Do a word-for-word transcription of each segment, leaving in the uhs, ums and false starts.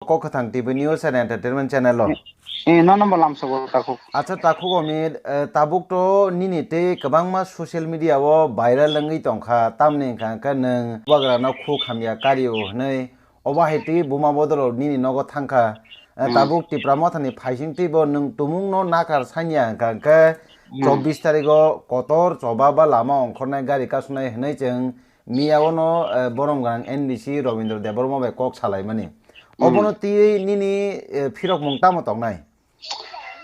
Kok Kwthang T V News and Entertainment Channel o. Eh, nono bo lamsogo takhuk. Acha takhuk Amit, eh, tabuk to nini tei kwbangma social media o viral wngwi tongkha, tamni hwnkha hwnkhe nwng bubagrano khuk hamya kario hwnwi, obo hai twi buma bodolo nini nogo thangkha. Eh, Hmm. Tabuk Tipra Mothani phaising twibo nwng tumungno nakar sanya hwnkha hwnkhe Hmm. chobbish tarigo kotor choba ba lama ongkhornai gari kasuknai hwnwi chwng Miya ono, eh, borom gwnang N D C Robindra Debbarma bai kok salaimani. Hmm. Obono twiwi nini, eh, phirokmung tamo tongnai?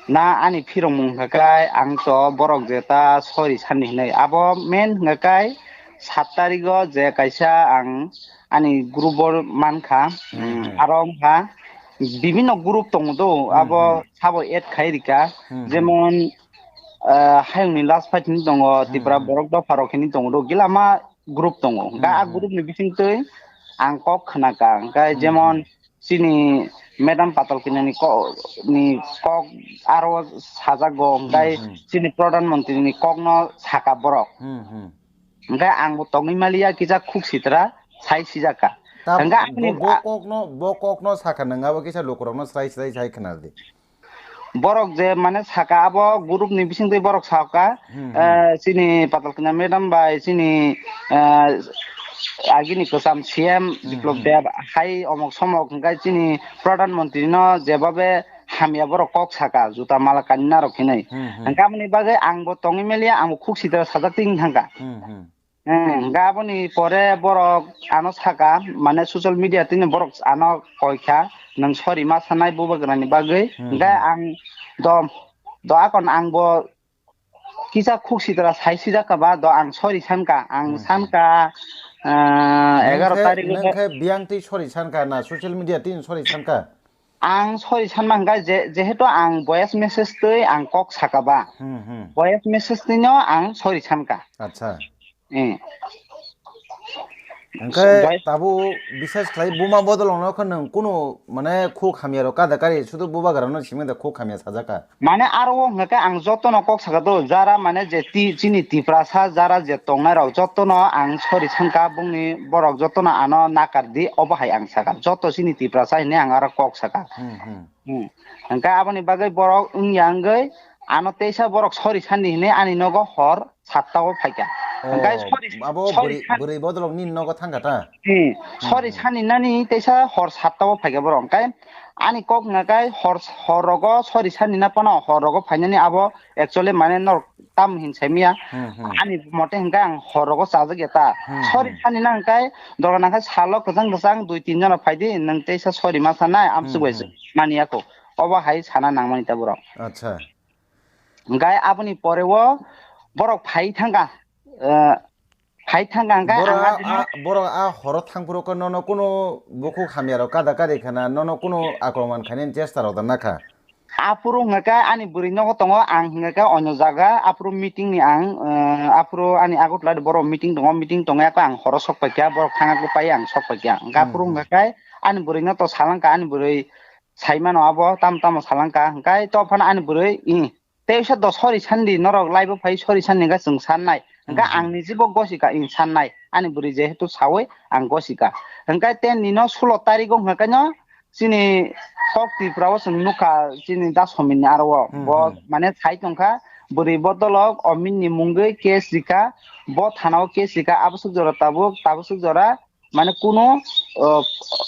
Na ani phirokmung hwnkha khe ang to borok jeta sorry sani hinwi. Abo main hwnkha khe sat tarigo je kaisa ang ani group o mankha, Hmm, hmm. Aro wngkha bibinno group tongo do, Hmm, abo hmm. Sabo add khai rika. Hmm, hmm. Jemon, eh, hayungni last fight hini tongo, Hmm, Tipra hmm. Borok dopha rok hini tongo do, gilama group tongo. Hwnkhe Hmm, a hmm. Group ni bisingtwi ang kok khna ka. Hwnkhe Hmm, jemon hmm. Chini Madam Patal Kanya ni ko-, ni kok aro sajago, hwnkhe Hmm, hmm. Chini Pradhan Mantri ni kok no saka borok. Hmm, hmm. Hwnkhe ang bo tongwi maliya kisa khuk sitra sai sijak ka. Ta Hwnkhe bo, aboni bo a- Kok no, bo kok no saka nang abo kisa lukurok no srai srai sai khna di. Borok je mane saka abo group ni bisingtwi borok saka, Hmm, hmm. Eh, chini Patal Kanya madam bai chini, eh, agini kwcham C M Hmm, Biplop hmm. Deb hai omok somok hwnkhe chini Pradhan Mantri no jebabe hamya borok kok saka juta mala kanina rok hinwi. Hmm, hmm. Hwnkhe aboni bagwi ang bo tongwi maliya ang bo khuk sitra sajak twi wng thangkha. Hmm, hmm. Hmm, hwnkhe aboni pore borok ano saka, mane social media tini borok ano koikha, nwng sorry ma sanai bubagrani bagwi. Hmm, Hwnkhe hmm. Ang do, do akon ang bo kisa khuk sitra sai sijak ka ba, do ang sorry sanka, ang Hmm, hmm. Sanka, ah, Nwng egaroh khe, tarik nwng khe biyang twi sorry sanka na, social media twi sorry sanka? Ang sorry sanma hwnkha je, jehetu ang voice message twi ang kok saka ba. Hmm, hmm. Voice message twi no ang sorry sanka. Acha. Eh. Hwnkhe Voice tabuk bisas khlai buma bodol no khe nwng kunu mane khuk hamya rok kada kari sudu bubagra no simi da khuk hamya sajaka. Mane aro o hwnkha khe ang joto no kok saka do, jara mane je ti-, chini Tiprasa jara je tongnai rok joto no ang sorry sanka bungni borok joto no ano nakar di obo hai ang saka. Joto chini Tiprasa hinwi ang aro kok saka. Hmm, hmm. Hmm. Hwnkhe aboni bagwi borok wngya wngwi ano teisa borok sorry sandi hinwi ani nogo hor satta o phaikha. Hwnkhe Oh, sorry, abo sorry bwrwi, san- bwrwi bodolok nini nogo thangkha ta? Hmm. Hmm, Sorry hmm. Sani nani teisa hor satta o phaikha borok. Hwnkhe ani kok hwnkhe hor, hor rogo sorry sandi na phano hor rogo phainani abo actually mane norok tam hin saimaya. Hmm, hmm. Ani mote hwnkhe ang hor rogo chajak ya ta. Hmm, Sorry hmm. Sani na hwnkhe dorga nangkhe salo kwchang kwchang dui tin jona phaidi nwng teisa sorry ma sanai amsuk Hmm, bai hmm. Mani yako. Obo hai sana nangmani ta borok. Acha. Hwnkhe aboni pore o borok phai thangkha, eh, phai thangkha hwnkhe Borok ang a, a, aboni a, borok a horo thangphuru khe nono kunu bukhuk hamya rok kada kari khana nono kunu akromon khainani chesta rok da nakha. Aphuru hwnkhe ani bwrwi nogo tongo, ang hwnkhe onyo jaga, aphuru meeting ni ang, eh, aphuru ani Agartala borok meeting tongo, meeting tongo, ang horo sok paikha, borok thangkha pai ang sok paikha. Hwnkhe Hmm, aphuru hmm. Hwnkhe ani bwrwi no to salangkha, ani bwrwi saimano abo tamo tamo salangkha, hwnkhe to phano ani bwrwi, i, tei usa do sorry sandi norok live o phai sorry sandi hwnkhe chwng sannai, hwnkhe Hmm, hmm. Ang nijibo gosika, i, sannai, ani bwrwi jehetu sawi ang gosika, hwnkhe te nino sulo tarigo hwnkhe no, Chini kok Tripura o chwng nukha, chini da somin ni aro o. Hmm, Bo hmm. Mane sai tongkha, bwrwi bodolok Omin ni mungwi case rikha, bo thana o case rikha, aboswk jora tabuk, taboswk jora mane kunu, o,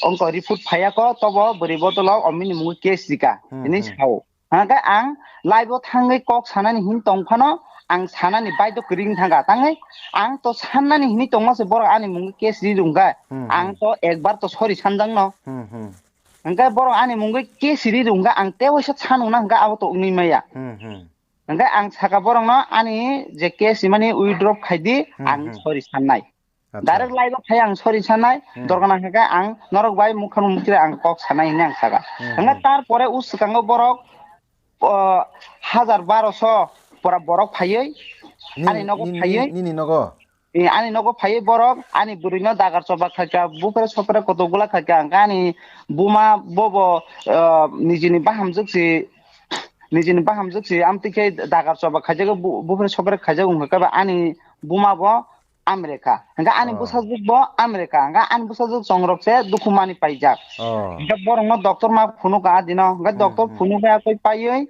ongko report phaiya ko, tobo bwrwi bodolok Omin ni mungwi case rikha, Hmm, hinwi hmm. Sao. Hwnkhe ang live o thangwi kok sanani hin tong phano, ang sanani baidhyo kwrwi wng thangkha. Tangwi ang to sannani hinwi tongma se borok ani mungwi case ri rwngkha. Hmm, Ang hmm. To ekbar to sorry sanjakno. Hmm, hmm. Hwnkhe borok ani mungwi case ri rwngkha, ang tei waisa sanwna hwnkhe abo to wngwi maya. Hmm, hmm. Hwnkhe ang saka borokno ani je case rimani withdraw khaidi, Hmm, ang hmm. Sorry sannai. Acha. Direct live o phai ang sorry sanai, Hmm. Dorgana hwnkhe ang norok bai mukha mukhi ang kok sanai hinwi ang saka. Hmm, Hwnkhe hmm. Tarpore o swkango borok, o, hajar baroso pora borok phaiwi, Nini, ani nogo nini, phaiwi, nini nogo? Eh, ani nogo phaiwi borok, ani bwrwino dagar choba khaikha, bupre sopre koto gula khaikha, hwnkhe ani buma bobo, o, nijini bahamjwk si, nijini bahamjwk si, amtwi khe dagar choba khaijago, bu-, bupre sopre khaijago, hwnkhe ba ani buma bo, America. Hingke ani Oh. bwsajwk bo America. Hingke ani bwsajwk chongrok se dukhumani paijak. Oh. Hingke borokno doctor ma phunuka adino. Hingke Hmm, doctor hmm. phunuka koi paiwi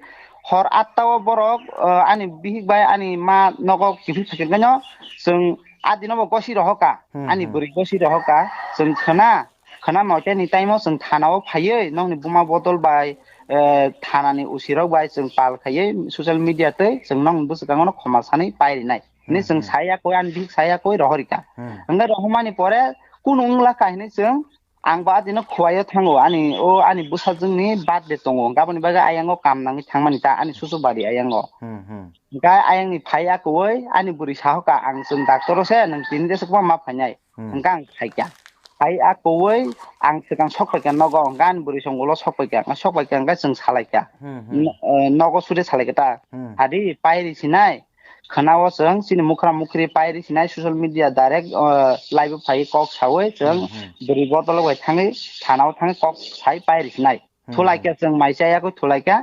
hor atta o borok, uh, ani bihik bai ani ma nogo kiphil phaikhe no chwng adino bo gosi rohoka. Hmm, Ani hmm. bwrwi gosi rohoka. Chwng khna, khna moiteni time o chwng thana o phaiwi nokni buma bodol bai, eh, thanani usirok bai chwng pal khaiwi social media tei chwng nokni bwswkango no khoma sanwi pairinai. Hini Hmm, chwng hmm. saya koi, ani bihik saya koi rohorika. Hmm. Hingke rohormani pore kunu wngla ka hini chwng, ang ba adino khuaio thango, ani o ani bwsajwkni birthday tongo, hingke aboni bagwi ayang o kam nangwi thangmani ta, ani susu bari ayang o. Hmm, hmm. Hingke ayangni phai akoi ani bwrwi sahoka, ang chwng doctor o se, nwng tini de se kwbangma phainai. Hmm. Hingke ang phaikha. Phai akoi ang swkang sok paikha nogo, hingke ani bwrwi song ulo sok paikha, sok paikha hingke chwng salaikha. Hmm, hmm. No-, eh, nogo suri salaikha ta. Hmm. Hadi pairi sinai, khana o chwng chini mukra mukri pairi sinai social media direct, eh, live o phai kok sawi chwng Hmm, hmm. bwrwi bodol bai thangwi thana o thangwi kok sai pairi sinai. Hmm, Thulai hmm. kha chwng mai chaya kho thulai kha.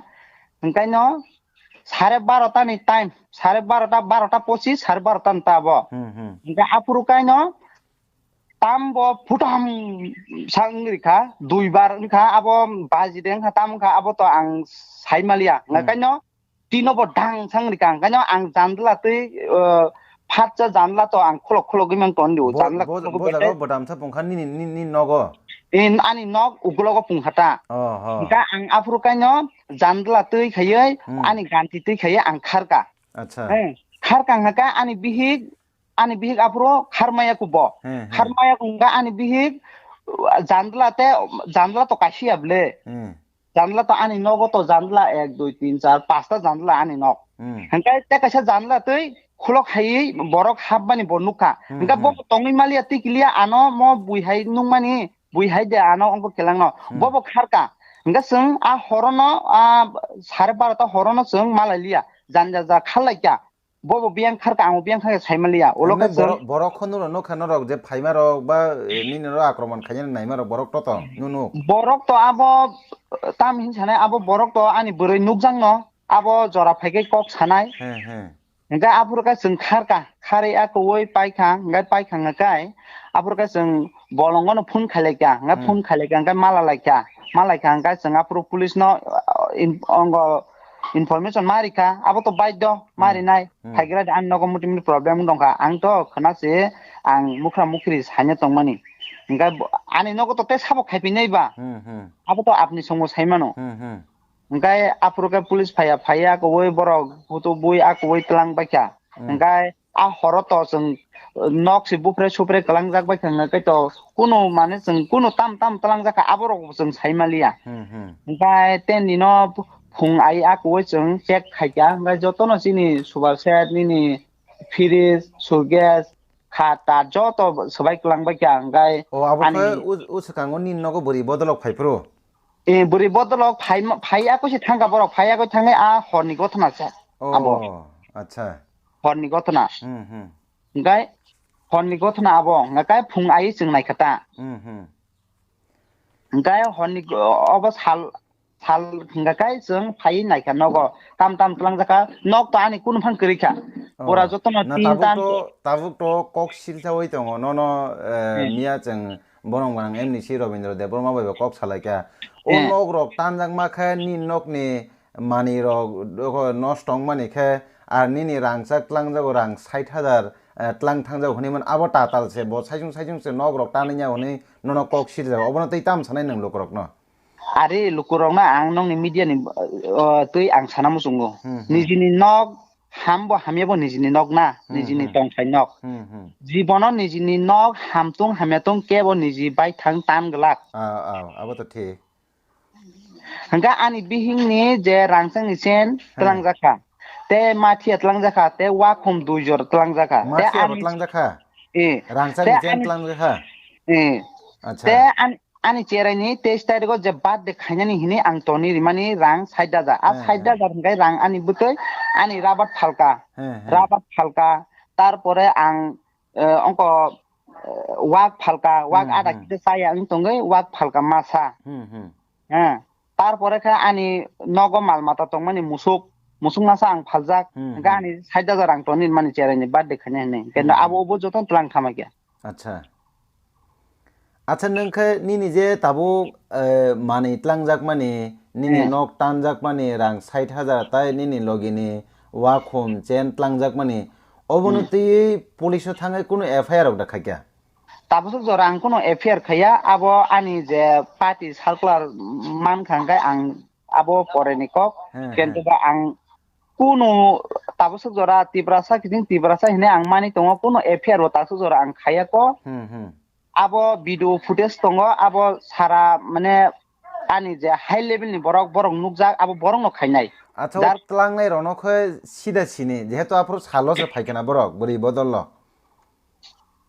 Hingke no sare barota ni time, sare barota, barota pochis, sare barota ni ta bo. Hmm, hmm. Hingke aphuru kaino tam bo phutam sa wngri kha, dui bar wngkha, abo baji de wngkha, tam wngkha, abo to ang sai maliya. Hingke Hmm. kaino tino bo dang sa wngri kha, hingke kaino ang jandla twi, uh, phatsa jandla to ang khulok khulok gwi mang ton di, Bo, jandla bo, khulok bo gwi jaga bai bo damsa pungkha nini, nini, nini nogo? In ani nok ugulogo pungkha ta. Oh, oh. Hingke ang aphuru kaino jandla twi khaiwi Hmm. ani ganti twi khaiwi ang kharka. Acha. Eh, kharka hingke ani bihik, ani bihik aphuru kharmaya kubo. He, he. Kharmaya kungka ani bihik, uh, jandla te, jandla to kaisa ya ble. Hmm. Jandla to ani nogo to jandla ek, dui, tin, char, pasta jandla ani nok. Hmm. Hingke te kaisa jandla twi khulok hai borok hapmani bo nukha. Hmm, Hingke hmm. bo tongwi maliya tikiliya ano mo bui hai nukmani, bui hai de ano ongko kelangno. Hmm. Bo bo kharka. Hingke chwng a horono, a sare barota horono chwng malai liya. Janja ja kharlai kha. Bo bo biyang kharka, ang bo biyang kharka sai maliya. Ulo Hwnwi khe chwng borok, borok kho nuno nukha norok je phaima rok ba, eh, nini rok akromon khaina naima rok borok to to nunu. Borok to abo, eh, tam hin sanai abo borok to ani bwrwi nukjakno abo jora phaikai kok sanai. He, he. Hingke aphuru khe chwng kharka, kharwi a kuwi paikha, hingke paikha hingke aphuru khe chwng bolongono phone khailaikha, hingke Hmm. phone khailaikha, hingke malalaikha, malaikha hingke chwng aphuru police no, uh, in-, ongo information ma rikha, abo to baidho, ma Hmm. rinai. Hmm. Phaigra de ani nogo muti muti problem wng tongkha. Ang to khna se ang mukra mukri saina tongmani. Hingke bo, ani nogo to tei sabo khaipinai ba. Hmm, hmm. Abo to apni songo saimano. Hmm, hmm. Hingke aphuru khe police phaiya, phaiya kowoi borok photo bui a kowoi tlang baikha. Hmm. Hingke a horo to chwng, uh, nok se bupre supre kwlangjak bai thang khe to kunu mane chwng kunu tam tam twlangjak kha aborok bo chwng sai maliya. Hmm, hmm. Hingke tei nino phung ai a kuwi chwng check khai kha, hingke jotono chini super set, nini fridge, suitcase, khata joto swbai kwlang bai kha, hingke O abo ani khe u, u swkango nini nogo bwrwi bodolok phai phuru? Eh, bwrwi bodolok phai ma, phai a kusi thang kha borok, phai a koi thangwi a horni gothona se. O, abo. Acha. Horni gothona. Hmm, hmm. Hingke horni gothona abo, hingke phung ai chwng nai kha ta. Hmm, hmm. Hingke horni go-, obo sal, sal hingka kai chwng phai naikha nogo. Tam tam twlangjak kha. Nok to ani kunu phang kwrwi kha. Oh, pura jotono na tin tabuk tan to, tabuk to kok silsawi tongo. Nono, eh, Hmm. miya chwng borong gwnang M D C Robindra Debbarma bai bo kok salai kha. O Hmm. nok rok tanjak ma khe ni nok ni manwi rok nosto wng mani khe, ar nini rangchak twlangjago rang sait hajar, eh, twlang thangjak hwnwi mano. Abo tatal se, bo saichung saichung se nok rok tanwi ya hwnwi nono kok sirjak. Obono tei tamo sanai nwng lukurokno? Ari lukurokno ang nokni media ni, uh, twi ang sana muchungo. Hmm, hmm. Nijini nok hambo hamyabo nijini nok na, Hmm, nijini hmm. tongthai nok. Hmm, hmm. Jibono nijini nok hamtung hamyatung kebo niji baithang tan glak. Ah, ah, abo to thik. Hingke ani bihikni je rangchakni chain Hmm. twlangjakha, tei mathiya twlangjakha, tei wakhom dui jora twlangjakha. Tei Mathiya bo ani twlangjakha? Eh. Rangchakni Tei chain ani twlangjakha? Eh. Acha. Tei an-, ani cheraini teis tarikgo je birthday khainani hini ang toni rimani rang sait hajar. A Hmm, sait hmm. hajar hingke rang ani bwtwi ani rabat phalka. Hmm, hmm. Rabat phalka. Tarpore ang, eh, ongko, eh, wak phalka, wak Hmm, ada hmm. kisa chaya wng tongwi wak phalka masa. Hmm, hmm. Eh, tarpore khe ani nogo mal mata tongmani musuk. musuk masa ang phaljak, Hmm, hwnkhe hmm. ani sait hajar rang toni mani cherai ni birthday khainai hinwi. Hwnkhe Hmm, abo hmm. obo joto tlang thama khe. Acha. Acha, nwng khe nini je tabuk, eh, manwi tlangjakmani, nini Hmm. nok tanjakmani rang sait hajar tai nini logini wakhum chen tlangjakmani, obono Hmm. twiwi police o thangwi kunu F I R rok da khaikya? Tabuk jora ang kunu F I R khaiya, abo ani je party circular mankha hwnkhe ang abo pore ni kok, He, he. Kintu ba ang kunu tabuk jora Tiprasa kiting Tiprasa hinwi ang mani tongo, kunu F I R bo tabuk jora ang khaiya ko. Hmm, hmm. Abo video footage tongo, abo sara mane ani je high level ni borok, borok nukjak, abo borok no khainai. Acha, o Jar- tlangnai rokno khe sida sini, jehetu aphuru salo se phaikha na borok, bwrwi bodol lo.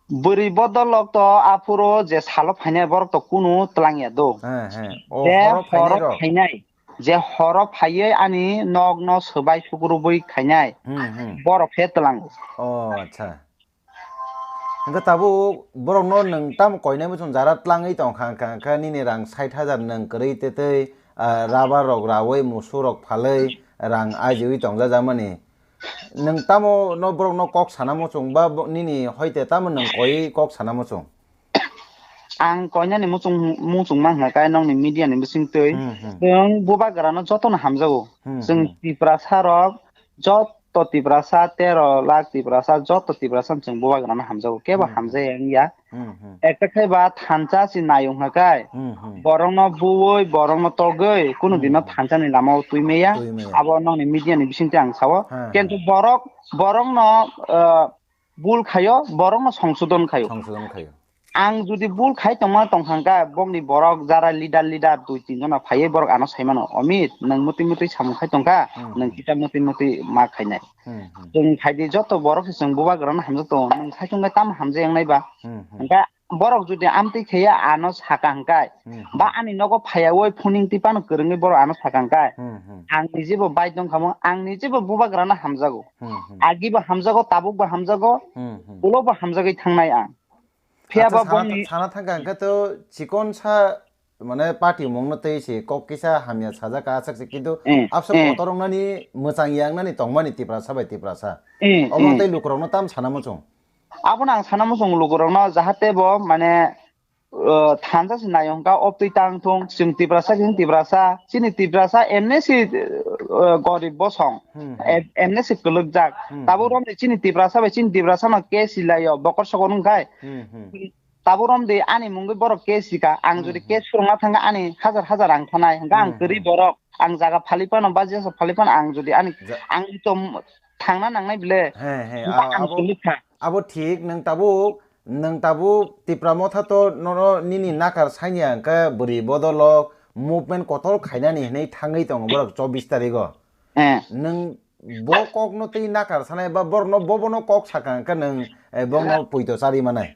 Bwrwi bodol rok to aphuru je salo phainai borok to kunu tlangya do. He, he. O Je horo phainai horo rok. phainai, je horo phaiwi ani nok no swbai sukrubwi khainai. Hmm, hmm. Borok khe tlango. O, acha. Hwnkhe tabuk borokno nwng tamo koinai muchung jara tlangwi tongkha, hwnkha, hwnkha nini rang sait hajar nwng kwrwi tetei, ah, rubber rok raui, musu rok phalwi rang ajiui tongjajakmani. Nwng tamo no borokno kok sana muchung ba bo-, nini hoite tamo nwng koi kok sana muchung? Ang koinani muchung, muchung ma hwnkha khe nokni media ni bisingtwi. Hmm, hmm. Chwng bubagrano jotono hamjago. Hmm, Chwng hmm. Tiprasa rok jot to Tiprasa, tero lakh Tiprasa, joto Tiprasa chwng bubagrano hamjago, kebo Hmm, hmm. hamjaya wngya. Hmm, hmm. Ekta khe ba thansa si nai wngkha kai, Hmm, hmm. borokno buwi, borokno togwi, kunu Hmm, dino hmm. thansa ni lama o twi maya. Twi maya. Abo nokni media ni bisingtwi ang sao. Ha, ha. Kintu borok, borokno, ah, bul khaio, borokno songsodon khaio. Songsodon khaio. Ang jodi bul khai tongma tongkha hwnkha, bokni borok jara leader, leader dui tin jona phaiwi borok ano sai mano, "Amit, nwng mutwi mutwi samung khai tongkha, Hmm, nwng hmm. kisa mutwi mutwi ma khainai." Hmm, hmm. Chwng phaidi joto borok se chwng bubagrano hamjak tongo, nwng sai tongkha tamo hamjak wngnai ba? Hmm, hmm. Hwnkha borok jodi amtwi khaiya ano saka hwnkha, Hmm, hmm. ba ani nogo phaiyawi phuning twi phano kwrwngwi borok ano saka hwnkha, Hmm, hmm. ang nijebo bai tongkha mo, ang nijebo bubagrano hamjago. Hmm, hmm. Agibo hamjago, tabukbo hamjago, Hmm, hmm. ulobo hamjagwi thangnai ang. Phiya Acha, ba sana, boni sana thangkha hwnkhe to chikon sa, mane, party mungno tei se kok kisa hamya sajak ka, aswk se, kintu Eh, abso eh. kotor wngnani, mwchang yangnani tongmani Tiprasa bai Tiprasa. Eh, Omo eh. tei lukurokno tam sana muchung? Abono ang sana muchung lukurokno, jahate bo, mane, uh, thansa se nai hwnkha, optwi tang thung, chwng Tiprasa, chwng Tiprasa, chini Tiprasa, emne se, uh, gorib bosong, Hmm, hmm. em-, emne se kwlwkjak. Hmm, Tabuk hmm. romni chini Tiprasa bai chini Tiprasa no case laio, bokor sokor wngkhai. Hmm, hmm. Tabuk romdi ani mungwi borok case sika, ang Hmm, jodi hmm. case phurwngna thangkha ani hajar hajar rang thanai, hwnkha ang Hmm, kwrwi hmm. borok, ang jaga phali phano, ba jesa phali phano, ang jodi ani, Ja- ang to m-, thangna nangnai bile, He, he, hwnkha a-, ang abo, kwlwkha. Abo thik, nwng tabuk, nwng tabuk Tipra Motha to nono nini nakar sanya hwnkhe bwrwi bodolok movement kotor khainani hinwi thangwi tongo borok chobbish tarigo. Eh. Nwng bo kokno tei nakar sanai ba borokno bobono kok saka hwnkhe nwng, eh, bono poito chari manai.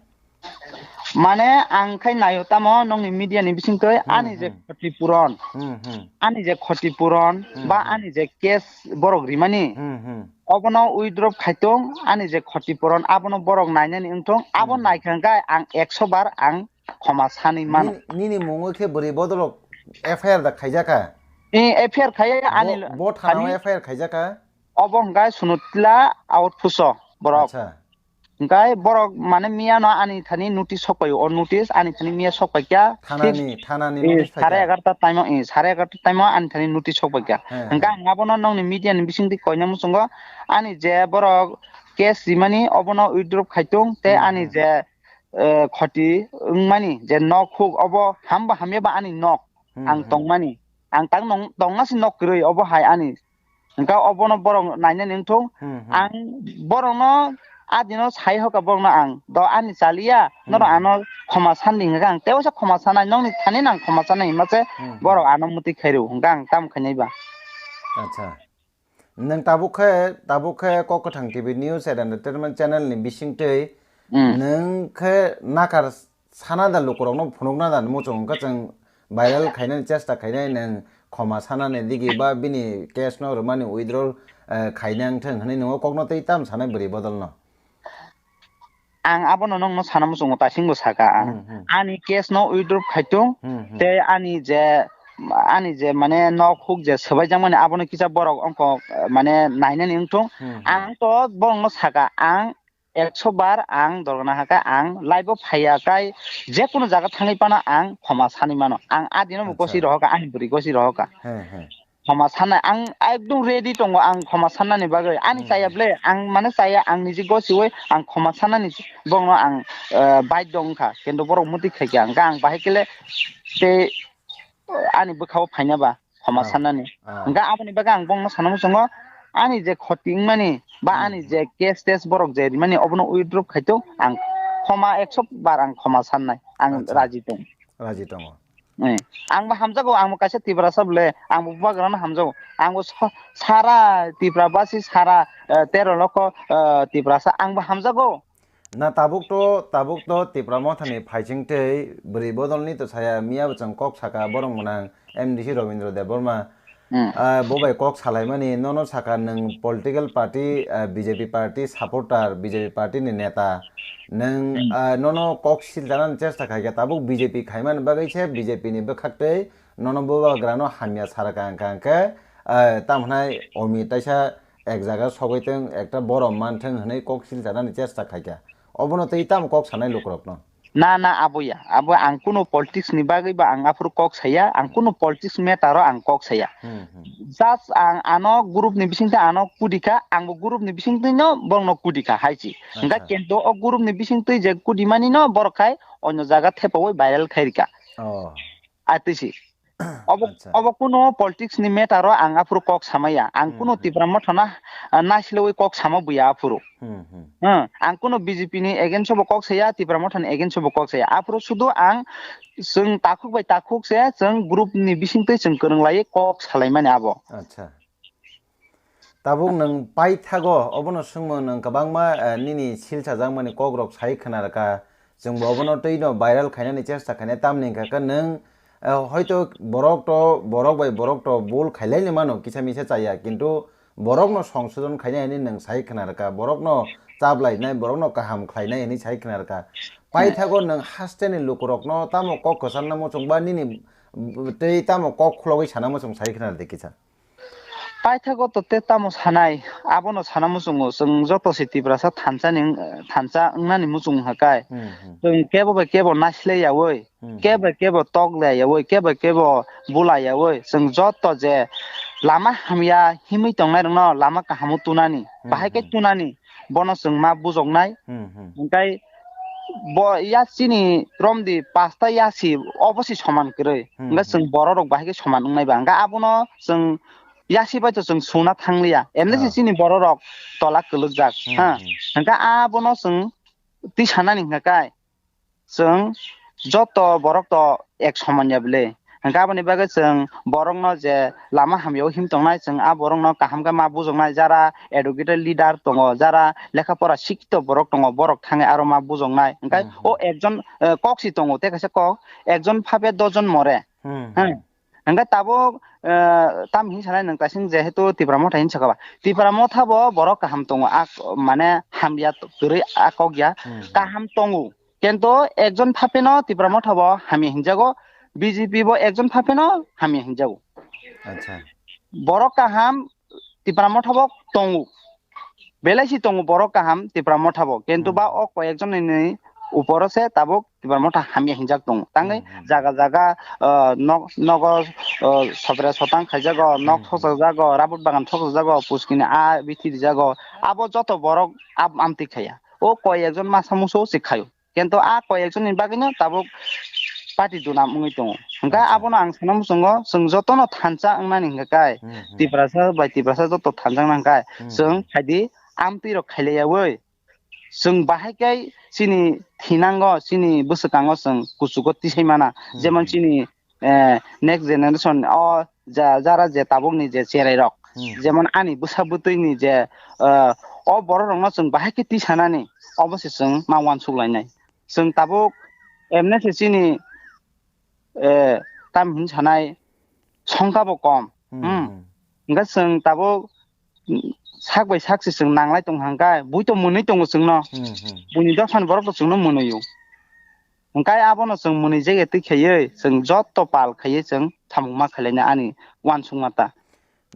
Mane ang khai naio tamo nokni media ni bisingtwi Hmm, ani je hmm. khoti puron, Hmm, hmm. ani je khoti puron Hmm, ba hmm. ani je case borok rimani, Hmm, hmm. obono withdraw khaitong, ani je khoti puron abono borok nainani wngthong, abo Hmm, hmm. naikha hwnkhe ang ekso bar ang khoma sanwi mano. Nini, nini mungo khe bwrwi bodolok F I R da khaijakha? Eh, F I R khaiya ani Bo, lo-, bo thana ani F I R khaijakha? Obo hwnkhe Sunutla outpost o borok. Acha. Hwnkhe borok mane miya no ani thani notice sok paio, o notice ani thani miya sok paikha. Thanani, Fix, thanani eh, notice sare paikha? egarta time o, eh, sare egarta time o ani thani notice sok paikha. He, Hwnkhe he. ang abono nokni media ni bisingtwi koina muchungo ani je borok case rimani obono withdraw khaitong tei Hmm, ani hmm. je, eh, khoti wngmani je nok huk obo hamba hamya ba ani nok Hmm, ang hmm. tongmani. Ang tang nong-, tongna si nok kwrwi obo hai ani. Hwnkhe obono borok nainani wngthung. Hmm, hmm. Ang borokno a dino sai hoka borokno ang, "Do ani chaliya, norok Hmm, hmm. ano khoma sandi," hwnkhe ang tei waisa khoma sanai, nokni thani nang khoma sanai hima se Hmm, hmm. borok ano mwtwi khairw, hwnkhe ang tamo khainai ba. Acha. Nwng tabuk khe, tabuk khe Kok Kwthang T V News and Entertainment Channel ni bisingtwi Hmm. nwng khe nakar sana da lukurokno phunukna da muchung wngkha chwng viral khainani chesta khainai nwng khoma sanani digi ba bini case no rwmani withdraw, eh, khaina wngthung hwnwi nwngo kokno tei tam sanai bwrwi bodolno? Ang abono nokno sana muchungo taisingbo saka ang. Hmm, hmm. Ani case no withdraw khaitung Hmm, hmm. tei ani je ani je mane nok huk je swbaijak mani abono kisa borok ongko, eh, mane nainani wngthung. Hmm, hmm. Ang to borokno saka, ang ekso bar ang dorgana haka ang live o phaiya kai je kunu jaga thangwi pano ang khoma sani mano. Ang adino bo Acha. Gosi rohoka, ani bwrwi gosi rohoka. He, he. Khoma sanna ang ekdom ready tongo, ang khoma sannani bagwi. Ani Hmm, chaya hmm. Ble, ang mane chaya, ang niji gosiwi ang khoma sannani bongno ang, eh, baidho wngkha. Kintu borok muti khaikha, hwnkha ang bahai kele tei ani bwkhao phaina ba khoma Ah, sannani. Ah. Hwnkha aboni bagwi ang bongno sana muchungo, ani je khoti wngmani ba Hmm, ani hmm. Je case test borok je rimani obono withdraw khaito, ang khoma ekso bar ang khoma sannai, ang Acha. Raji tong. Raji tongo. Eh, ang bo hamjago, ang bo kaisa Tiprasa bole, ang bo bubagrano hamjago. Ang bo sa-, sara Tipra basi sara, eh, tero lokho, eh, Tiprasa ang bo hamjago. Na tabuk to, tabuk to Tipra Mothani phaising tei bwrwi bodolni to saya miya bo chwng kok saka borok mwnang M D C Robindra Debbarma. Hmm. Ah, bo bai kok salaimani nono saka nwng political party, ah, B J P party supporter, B J P party ni neta. Nwng, Hmm. Ah, nono kok silchanani chesta khaikha, tabuk B J P khaimani bagwi se B J P ni bwkhak tei nono bubagrano hamya sara ka hwnkha hwnkhe, ah, tamo hwnai omi taisa ek jaga sogwi tong, ekta borom manthung hwnwi kok silchanani chesta khaikha. Obono tei tamo kok sanai lukurokno? Na, na, abo ya. Abo ang kunu politics ni bagwi ba ang aphuru kok saya, ang kunu politics matter o ang kok saya. Hmm, hmm. Just ang ano group ni bisingtwi ano kudikha, ang bo group ni bisingtwi no borokno kudikha hai si. Hwnkha Acha. Kento o group ni bisingtwi je kudimani no borok khai onyo jaga thepaui viral khairikha. Oh. Atwi si. Obo, Acha. Obo kunu politics ni matter o ang aphuru kok samaya. Ang Hmm, kunu hmm. Tipra Motha na, ah, naisilwi kok sama buya aphuru. Hmm, hmm. Hmm, ang kunu B J P ni against o bo kok saya, Tipra Motha ni against o bo kok saya. Aphuru sudu ang chwng takhuk bai takhuk se, chwng group ni bisingtwi chwng kwrwng laiwi kok salaimani abo. Acha. Tabuk nwng paithago, obono swngmung nwng kwbangma, eh, nini silchajakmani kokrok sai khwnarwkha. Chwngbo obono twino viral khainani chesta khainai, tamni hwnkha khe nwng, eh, hoito borok to, borok bai borok to bul khailaini mano, kisa misa chaya, kintu borokno songsodon khainai hwnwi nwng sai khwnarwkha, borokno chaplainai, borokno kaham khlainai hwnwi sai khwnarwkha. Paithago nwng hasteni lukurokno tamo kok kwcharna muchung ba nini tei tamo kok khulogwi sana muchung sai khwnardi kisa? Paithago to tei tamo sanai, abono sana muchungo, chwng joto se Tiprasa thansa ni wng-, thansa wngnani muchung hwnkha kai. Hmm, hmm. Chwng kebo bai kebo naislai yaui, Hmm, kebo hmm. Bai kebo tok lai yaui, kebo bai kebo bula yaui, chwng joto je lama hamya himwi tongnai rokno lama kahamo tunani, hmm, bahai khe hmm. Tunani, bono chwng ma bujoknai. Hmm, hmm. Hwnkhe bo ya chini romdi pasta ya si obo si soman kwrwi. Hmm, hwnkhe chwng hmm. Borok rok bahai khe soman wngnai ba. Hwnkhe abono chwng yasi bai to chwng suna thangliya. Emne se ah. Chini borok rok tola kwlwkjak. Hmm, ha. Hmm. Hwnkhe abono chwng twi sanani hwnkha kai. Chwng joto borok to ek soman ya bwle. Hwnkhe aboni bagwi chwng borokno je lama hamya o him tongnai, chwng a borokno kaham khe ma bujoknai, jara educated leader tongo, jara lekha pora sikito borok tongo, borok thangwi aro ma bujoknai. Hwnkhe hmm, hmm. O ekjon, eh, kok si tongo, tei kaisa kok, ekjon phape dojon more. Hmm, hmm. Hwnkhe tabuk, eh, tam hin sanai nwng kaising jehetu Tipra Motha hin sakha ba. Tipra Motha bo borok kaham tongo, a, mane hamya kwrwi a kok ya, hmm, hmm. Kaham tongo. Kento ekjon phapeno Tipra Motha bo hamya hinjago, B J P bo ekjon phapeno hamya hinjago. Acha. Borok kaham Tipra Motha bo tongo. Belai si tongo borok kaham Tipra Motha bo. Kento ba hmm. O koi ekjon ni uporo se tabuk Tipra Motha hamya hinjak tongo. Tangwi hmm, hmm. Jaga jaga, ah, nok, nogo, ah, sobra sotang khaijago, nok hmm, hmm. Thokjago, rabut bagan thokjago, puskini a bithi rijago. Abo joto borok ab-, amtwi khaya. O koi ekjon masa muso se khayo. Kento a koi ekjonni bagwino tabuk party dunam wngwi tongo. Hwnkhe acha. Abono ang sana muchungo, chwng jotono thansa wngnani hwnkhe kai, hmm, hmm. Tiprasa bai Tiprasa joto thansa wngna hwnkhe kai, hmm, chwng hmm. Phaidi amtwi rok khailaiyaui. Chwng bahai khe chini thinango, chini bwswkango chwng kuchugo tisai mana. Hmm, jemon hmm. Chini eh, next generation o ja-, jara je tabukni je cherai rok, hmm. Jemon ani bwsa bwtwi ni je, eh, o borok rokno chwng bahai khe tisanani obo se chwng ma uansuk lainai. Chwng tabuk emne se chini, eh, tam hin sanai songkha bo kom. Hmm, hmm. Hmm. Hwnkhe chwng tabuk sak bai sak se chwng nanglai tong hangkha, bui to mwnwi tongo chwngno. Hmm, hmm. Buini dophani borok to chwngno mwnwi-o. Hwnkhe abono chwng mwnwi jagwi twi khaiwi, chwng joto pal khaiwi chwng samung ma khailai na ani uansukma ta.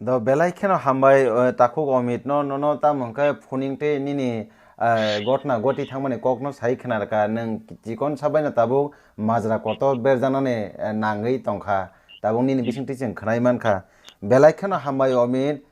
Do belai kheno hambai, eh, takhuk Omit no, nono tamo hwnkhe phuning tei nini, eh, gotna goti thangmani kokno sai khna rwkha, nwng chikon sabaino tabuk majra kotor berjaknani, eh, nangwi tongkha, tabuk nini bisingtwi chwng khwnai mankha. Belai kheno hambai Omit,